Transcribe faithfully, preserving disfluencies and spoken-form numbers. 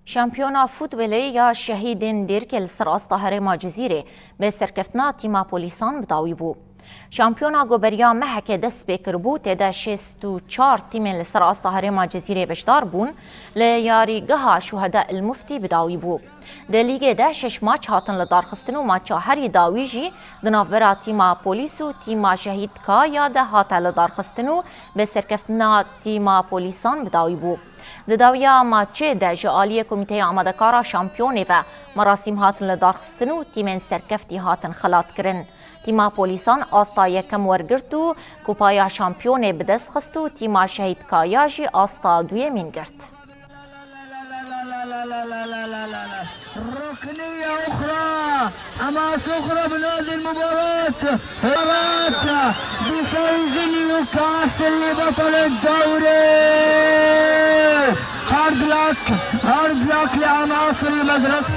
Şampiyona futbolê ya şehîdên Dêrikê li ser asta herêma Cizîrê bi serkeftina tîma polîsan bi dawî bû. Şampiyona ku beriya mehekê dest pê kiribû, tê de şêst û çar tîmên li ser asta herêma Cizîrê beşdar bûn, li yarîgeha Şuheda El Muftî bi dawî bû. Di lîgê de şeş maç hatin li darxistin û maça herî dawî jî di navbera tîma polîs û tîma Şehîd Kaya de hate li darxistin û bi serkeftina tîma polîsan bi dawî bû. Di dawiya maçê de ji aliyê Komîteya Amadekara Şampiyonê ve merasîm hatin li darxistin û tîmên serkeftî hatin xelatkirin. Tîma polîsan asta yekem wergirt û Kupaya Şampiyonê bi dest xist û tîma Şehîd Kaya jî asta duyemîn girt. ركنية أخرى، حماس أخرى من هذه المباراة. مباراة بفوز نيوكاسل لبطل الدوري. هارد لك، هارد لك لعناصر المدرسة.